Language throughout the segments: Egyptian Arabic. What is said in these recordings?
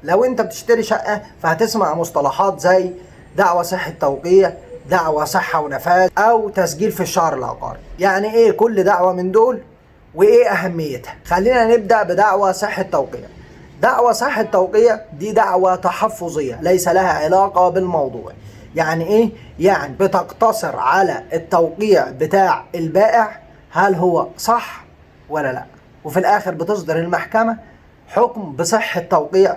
لو انت بتشتري شقة فهتسمع مصطلحات زي دعوى صحة توقيع، دعوى صحة ونفاذ، او تسجيل في الشهر العقاري. يعني ايه كل دعوة من دول وايه اهميتها؟ خلينا نبدأ بدعوى صحة توقيع. دعوى صحة توقيع دي دعوى تحفظية ليس لها علاقة بالموضوع. يعني ايه؟ يعني بتقتصر على التوقيع بتاع البائع، هل هو صح ولا لا، وفي الاخر بتصدر المحكمة حكم بصحة توقيع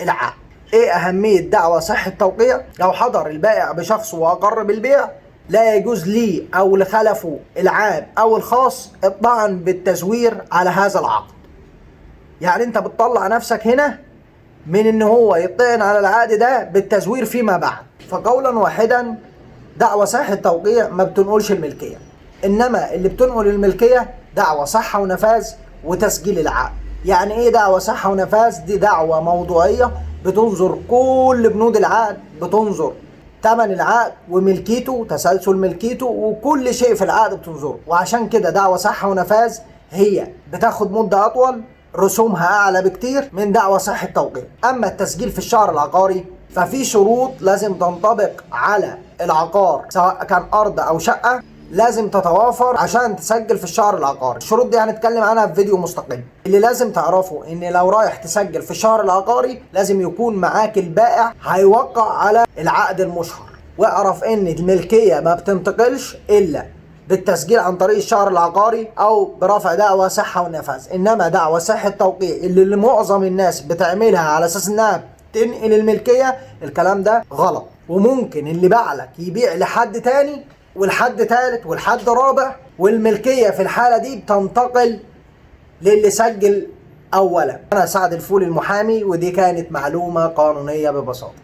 العقد. ايه اهمية دعوى صحة توقيع؟ لو حضر البائع بشخص واقر بالبيع لا يجوز لي او لخلفه العام او الخاص الطعن بالتزوير على هذا العقد. يعني انت بتطلع نفسك هنا من ان هو يطعن على العقد ده بالتزوير فيما بعد. فقولا واحدا دعوى صحة توقيع ما بتنقلش الملكية، انما اللي بتنقل الملكية دعوى صحة ونفاذ وتسجيل العقد. يعني ايه دعوى صحة ونفاذ؟ دي دعوى موضوعية بتنظر كل بنود العقد، بتنظر تمن العقد وملكيته، تسلسل ملكيته، وكل شيء في العقد بتنظره. وعشان كده دعوى صحة ونفاذ هي بتاخد مدة أطول، رسومها أعلى بكتير من دعوى صحة توقيع. أما التسجيل في الشهر العقاري ففي شروط لازم تنطبق على العقار سواء كان أرض أو شقة، لازم تتوافر عشان تسجل في الشهر العقاري. الشروط دي هنتكلم عنها في فيديو مستقل. اللي لازم تعرفه ان لو رايح تسجل في الشهر العقاري لازم يكون معاك البائع هيوقع على العقد المشهر. واعرف ان الملكية ما بتنتقلش الا بالتسجيل عن طريق الشهر العقاري او برفع دعوى صحة ونفاذ. انما دعوى صحة توقيع اللي معظم الناس بتعملها على اساس انها تنقل الملكية، الكلام ده غلط. وممكن اللي باعلك يبيع لحد تاني والحد تالت والحد رابع، والملكية في الحالة دي بتنتقل للي سجل أولا. أنا سعد الفول المحامي، ودي كانت معلومة قانونية ببساطة.